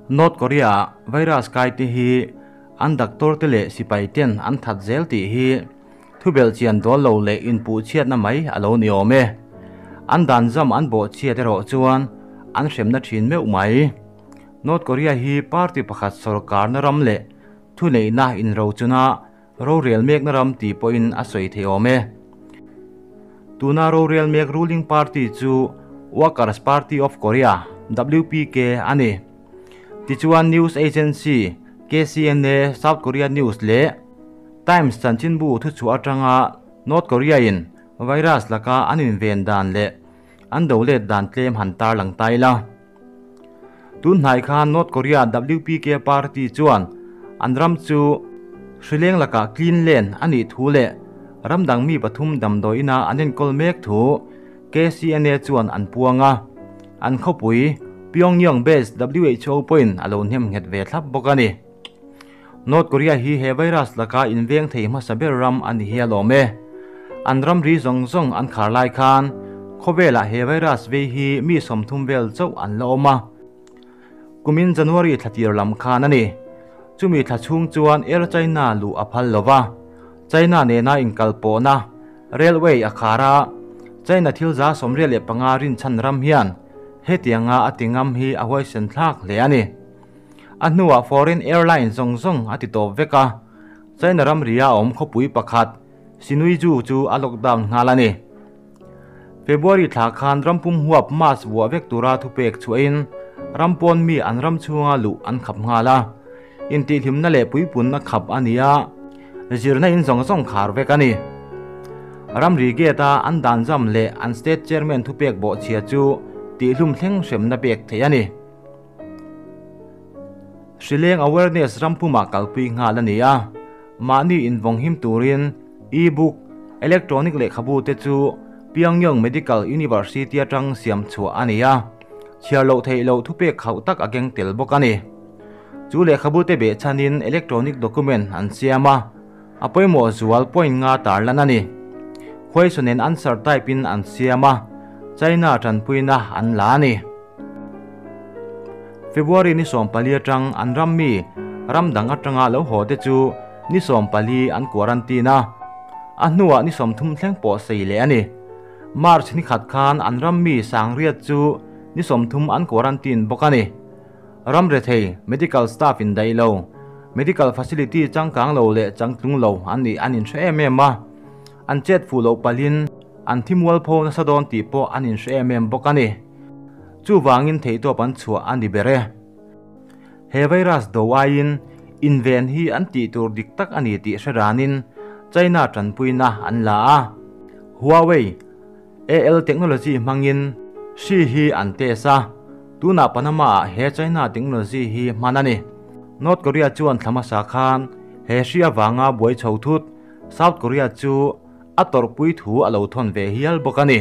North Korea ah virus kai te hi an doctor te leh sipai ten an that zel tih hi thubelh chian dawl lo leh inpuh chhiatna mai a lo ni awm e. An dan zam an bawh chhiat erawh chuan an hremna thin meuh mai. North Korea hi party pakhat sawrkarna ram leh thuneihna inrochuna rorel mekna ram tih pawhin a sawi thei awm e. Tuna rorel mek ruling party chu Workers Party of Korea, WPK, a ni. Tichuan news agency KCNA, South Korea News leh Times chanchinbu thuchhuah atanga North Korea-in virus laka an inven dan leh an do let dan tlem han tarlang ta ila. Tun hnai khan North Korea WPK party chuan an ram chu hrileng lakah clean lane a nih thu leh ram dang mi pathum damdawi ina an enkawl mek thu KCNA chuan an puang a, an khawpui Pyongyang based WHO pawhin a lo hnem nghet ve thlap bawk a ni. North Korea hi he virus laka inveng thei hmasa ber ram a ni hi a lawm e. An ramri zawng zawng an khar lai khan khawvelah he virus vei hi mi 30 vel chauh an la awm a. Kumin January thla tir lam khan a ni. Chumi thla chhung chuan Air China luh a phal lo va, China nena inkalpawhna railway a khar a, China thil 75% rinchhan ram hian hetianga a ti ngam hi a huaisen thlak hle a ni. A hnuah foreign airline zawng zawng a ti tawp vek a, China ramria awm khawpui pakhat Sinuiju chu a lockdown nghal a ni. February thla khan rampum huap mask vuah vek tura thupek chhuahin rampawn mi an ram chhunga luh an khap nghal a, intihhlimna leh puipunna khap a ni a, zirna in zawng zawng khar vek a ni. Ramri gate a an dan zam leh an state chairman thupek bawhchhia chu tihhlum thleng hremna pek theih a ni. Hrileng awareness rampumah kalpui nghal a ni a, mahni invawng him turin e-book, electronic lehkhabu te chu Pyongyang Medical University atang siam chhuah a ni a, chhiar loh theih loh thupek khauh tak a keng tel bawk a ni. Chu lehkhabu te behchhanin electronic document an siam a, a pawimawh zual point nga tarlan a ni. Question and answer type in an siam a, China tanpuina an la a ni. February ni 14 atang an ram mi ram dang atanga lo haw te chu ni 14 an quarantine a, a hnuah ni 30 thleng pawh sei leh a ni. March ni khat khan an ram mi sangriat chu ni 30 an quarantine bawk a ni. Ram rethei medical staff in dai lo, medical facility changkang lo leh changtlung lo an ni an inhre em em a, an chet fu lo palin an thimual pho nasa dawn tih pawh an inhre em em bawk a ni. Chu wangin theitawp an chhuah a ni ber e. He virus do aiin inven hi an tih tur dik tak a ni tih hre ranin China tanpuina an la a. Huawei AL technology hmangin hri hi an test a, tunah Panama ah he China technology hi hman a ni. North Korea chuan thlamasa khan he hri awanga buai chho thut South Korea chu a tawrhpui thu a lo thawn ve hial bawk a ni.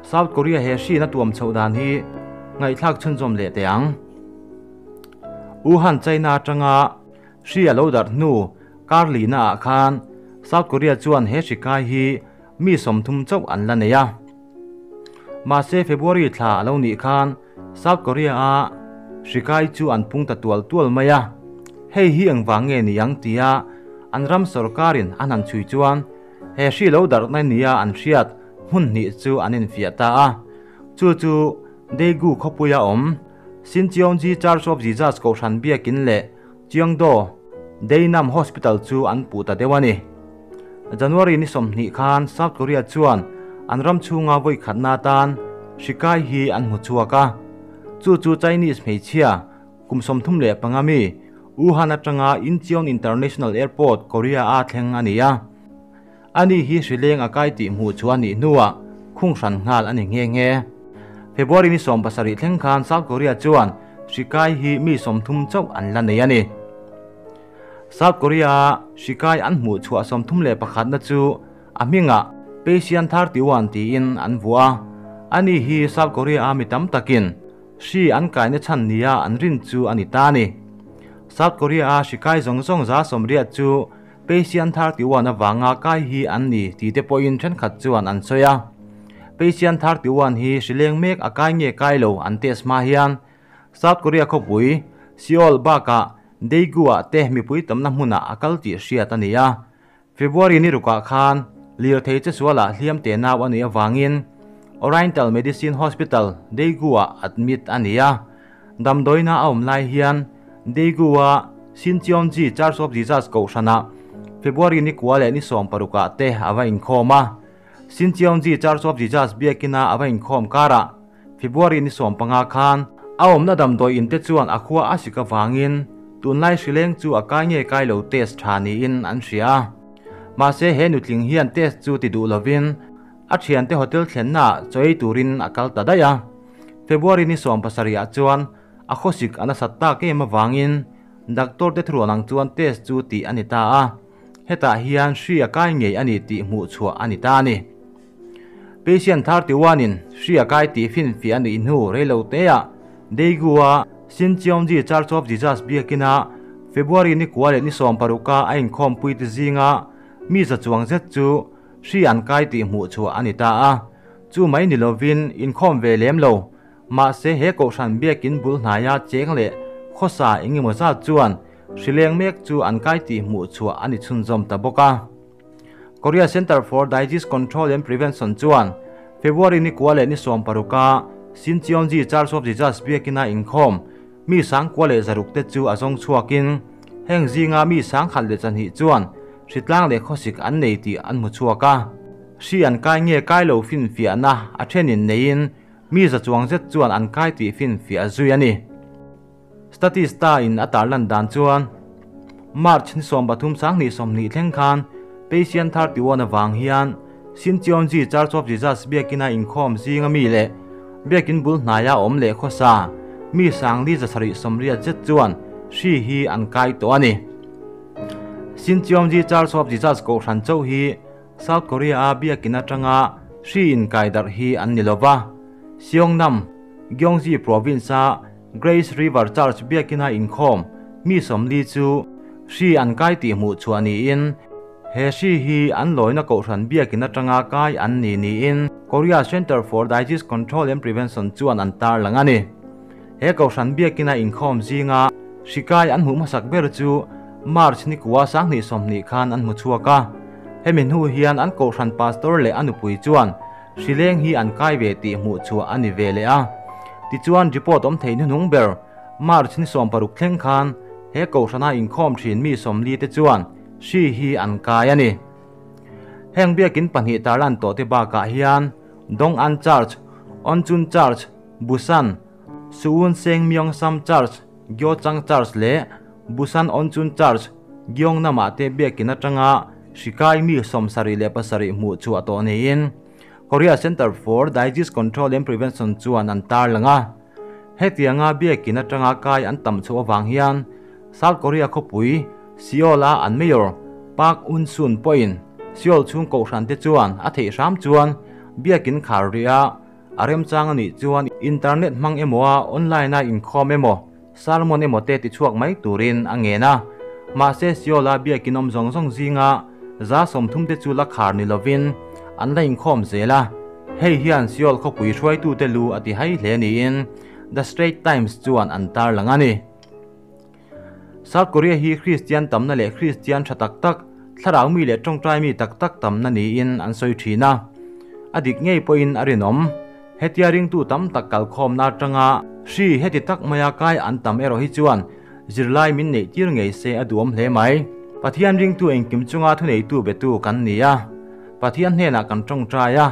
South Korea he hri na tuam chho dan hi ngaihthlak chhunzawm leh teh ang. Wuhan China atanga hri a lo darh hnu kar li na ah khan South Korea chuan he hri kai hi mi 30 chauh an la nei a. Mahse February thla a lo nih khan South Korea a hri kai chu an pung ta tual tual mai a. Hei hi engvang nge ni ang tia an ram sarkarin an han chhui chuan he hri lo darh na nia an hriat hmun hnih chu an infiah ta a. Chu chu Daegu khawpuia awm Shincheonji Church of Jesus Kohhran biakin leh Cheongdo Daenam Hospital chu an puh ta deuh a ni. January ni 20 khan South Korea chuan an ram chhunga voi khatna tan hri kai hi an hmu chhuak a. Chu chu Chinese hmeichhia kum 35 mi Wuhan atanga Incheon International Airport Korea a thleng a ni a. Ani hi hrileng a kai tih hmuh chu a nih hnuah khung hran nghal a ni nge nge. February ni 17 thleng khan South Korea chuan hri kai hi mi 30 chauh an la nei a ni. South Korea hri kai an hmuh chhuah 31 na chu a hmingah Patient 31 tiin an vua. Ani hi South Korea a mi tam takin hri an kai na chan nia an rin chu ani ta ni. South Korea a hri kai zawng zawng za 80 chu Patient 31 awanga kai hi an ni ti te pawhin thenkhat chuan an sawi a. Patient 31 hi hrileng mek a kai nge kai lo an test hma hian South Korea khawpui Seoul bakah Daegu-ah te mipui tamna hmunah a kal tih hriat a ni a. February ni rukah khan lirthei che sualah hliam te nau a nih avangin Oriental Medicine Hospital, Daegu-ah admit a ni a. Damdawiina a awm lai hian Daegu-a Shincheonji Church of Jesus kohhranah February ni kua leh ni 16ah te a va inkhawm a. Shincheonji Church of Jesus biakina a va inkhawm karah February ni 15 khan a awmna damdawi in te chuan a khua a sik avangin tunlai hrileng chu a kai nge kai lo test tha niin an hria a. Mahse he nutling hian test chu ti duh lovin a thiante hotel thlennaah chaw ei turin a kal ta daih a. February ni 17 ah chuan a khawsik a nasat tak em avangin doctor te thuruan ang chuan test chu tih a ni ta a. Hetah hian hri a kai ngei a ni tih hmuh chhuah a ni ta a ni. Patient 31 in hri a kai tih finfiah a nih hnu reilo teah Daegu-a Shincheonji Church of Jesus biakina February ni kua leh ni 16 a inkhawmpui te zinga mi za chuang zet chu hri an kai tih hmuh chhuah a ni ta a. Chu mai ni lovin inkhawm ve lem lo. Mahse he kohhran biakin bul hnaia cheng leh khawsa engemaw zat chuan hrileng mek chu an kai tih hmuh chhuah a ni chhunzawm ta bawk a. Korea Center for Disease Control and Prevention chuan February ni kua leh ni 16 a Shincheonji Church of Jesus biakina inkhawm mi 9,600 te chu a zawng chhuakin heng zinga mi 1,200 chuan hritlang leh khawsik an nei tih an hmu chhuak a. Hri an kai nge kai lo finfiahna a thenin neiin mi za chuang zet chuan an kai tih finfiah zui a ni. Statista in a tarlan dan chuan March ni 13 2020 thleng khan Patient 31 awang hian Shincheonji Church of Jesus biakina inkhawm zinga mi leh biakin bul hnaia awm leh khawsa mi 4,780 zet chuan hri hi an kai tawh a ni. Shincheonji Church of Jesus kohhran chauh hi South Korea a biakin atanga hri in kai darh hi an ni lova. Seongnam, Gyeonggi province a Grace River Church biakina inkhawm mi 40 chu hri an kai tih hmuh chhuah niin he hri hi an lawina kohhran biakin atanga kai an ni niin Korea Center for Disease Control and Prevention chuan an tar lang a ni. He kohhran biakina inkhawm zinga hri kai an hmuh hmasak ber chu March ni kua 2020 khan an hmu chhuak a. Hemi hnu hian an kohhran pastor leh a nupui chuan hrileng hi an kai ve tih hmuh chhuah a ni ve leh a. Tichuan report awm thei hnuhnung ber March ni 16 thleng khan he kohhrana inkhawm thin mi 40 te chuan hri hi an kai a ni. Heng biakin pahnih tarlan tawh te bakah hian Dong-an Church, Onchun Church, Busan, Suwon Seng Myong Sam Church, Gyochang Church leh Busan Onchun Church, Gyeongnam-ah te biakin atanga hri kai mi 77 hmuh chhuah tawh niin Korea Center for Disease Control and Prevention chuan an tar lang a. Hetianga biakin atanga kai an tam chhuah awang hian South Korea khawpui Seoul a an mayor Park Eun-sun pawhin Seoul chhung kohhran te chuan a theih hram chuan biakin khar ria a remchang ani chuan internet hmang emaw a online a inkhawm emaw sermon emaw te ti chhuak mai turin a ngen a. Mahse Seoul a biakin awm zawng zawng zinga za 30 te chu la khar ni lovin an la inkhawm zel a. Hei hian Seoul khawpui hruaitu te lu a ti hai hle niin The Straits Times chuan an tar lang a ni. South Korea hi Christian tamna leh Christian tha tak tak thlarau mi leh tawngtai mi tak tak tamna niin an sawi thin a. A dik ngei pawhin a rinawm. Hetia ringtu tam tak kalkhawm na atanga hri heti tak maia kai an tam erawh hi chuan zirlai min neih tir ngei se a duam hle mai. Pathian ringtu engkim chunga thuneitu betu kan ni a. Pathian hnenah kan tawngtai a.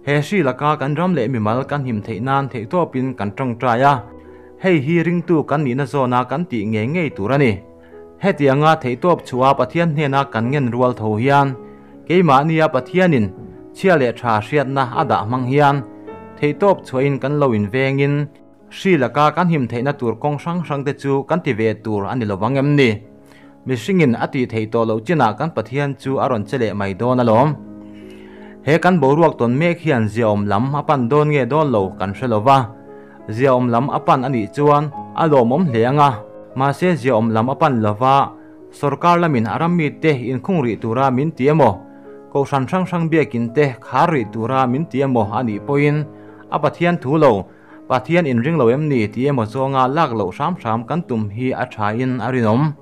He hri laka kan ram leh mimal kan him theih nan theih tawpin kan tawngtai a. Hei hi ringtu kan nihna zawna kan tih ngei ngei tur a ni. Hetianga theih tawp chhuah Pathian hnena kan ngen rual tho hian keimahnia Pathianin chhia leh tha hriatna a dah hmang hian theih tawp chhuahin kan lo invengin hri laka kan him theihna tur kawng hrang hrang te chu kan ti ve tur a ni lovang em ni. Mihringin a tih theih tawh loh chinah kan Pathian chu a rawn che leh mai dawn alawm. He kan boruak tawn mek hian zia awm lam a pan dawn nge dawn lo kan hre lova. Zia awm lam a pan anih chuan a lawmawm hle anga. Mahse zia awm lam a pan lova sarkar lamin a ram mi te inkhung rih tura min ti emaw. Kohhran hrang hrang biakin te khar rih tura min ti emaw a nih pawhin a Pathian thu lo, Pathian inring lo em ni ti emaw zawnga lak loh hram hram kan tum hi a thain a rinawm.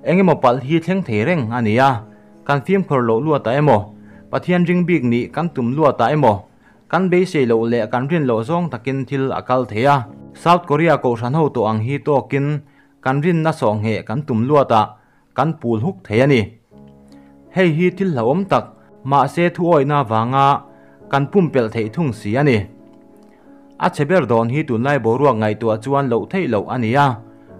Engemaw palh hi thleng thei reng a ni a, kan fimkhur loh luatah emaw, Pathian ring bik nih kan tum luatah emaw, kan beisei loh leh kan rin loh zawng takin thil a kal thei a. South Korea kohhran ho tawh ang hi tawkin kan rinna sawhngheh kan tum luatah kan pul huk thei a ni. Hei hi thil hlauhawm tak, mahse thuawihna avanga kan pumpelh theih thung si a ni. A chhe ber dawn hi tunlai boruak ngaihtuah chuan loh theih loh a ni a,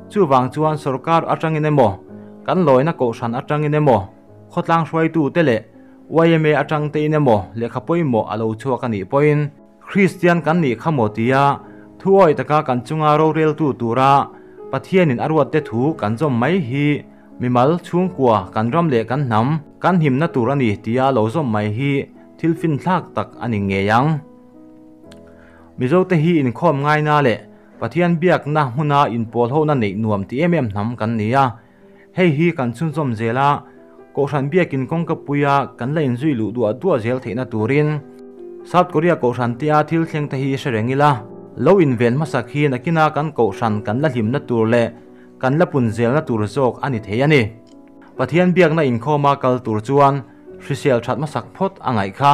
chuvang chuan sorkar atangin emaw, kan lawina kohhran atangin emaw, khawtlang hruaitute leh yma atang tein emaw lehkha pawimawh a lo chhuak a nih pawhin, Kristian kan nih kha maw tia thuawih taka kan chunga roreltu tura Pathianin a ruatte thu kan zawm mai hi mimal chhungkua kan ram leh kan hnam kan himna tur a ni tia lo zawm mai hi thil finthlak tak a ni ngei ang. Mizote hi inkhawm ngaina leh Pathian biakna hmuna inpawlhona neih nuam ti em em hnam kan ni a, hei hi kan chhunzawm zel a, Kohhran biakin kawngka puia kan la inzui luh duah duah zel theihna turin South Korea Kohhran tia thil thleng te hi hre reng ila, lo inven hmasak hi nakina kan Kohhran kan la hlimna tur leh kan la pun zelna tur zawk a ni thei a ni. Pathian biakna inkhawma kal tur chuan hrisel that hmasak phawt a ngaih kha.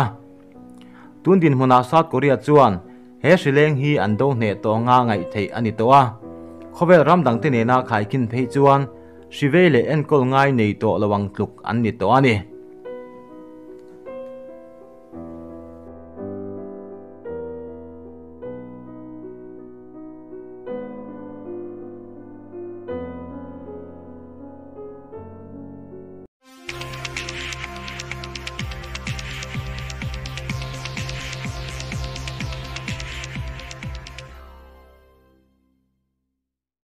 Tun dinhmunah South Korea chuan he hrileng hi an do hneh tawh anga ngaih theih a ni tawh a, khawvel ram dangte nena khaikhin phei chuan hrivei leh enkawl ngai nei tawh lo ang tluk an ni tawh a ni.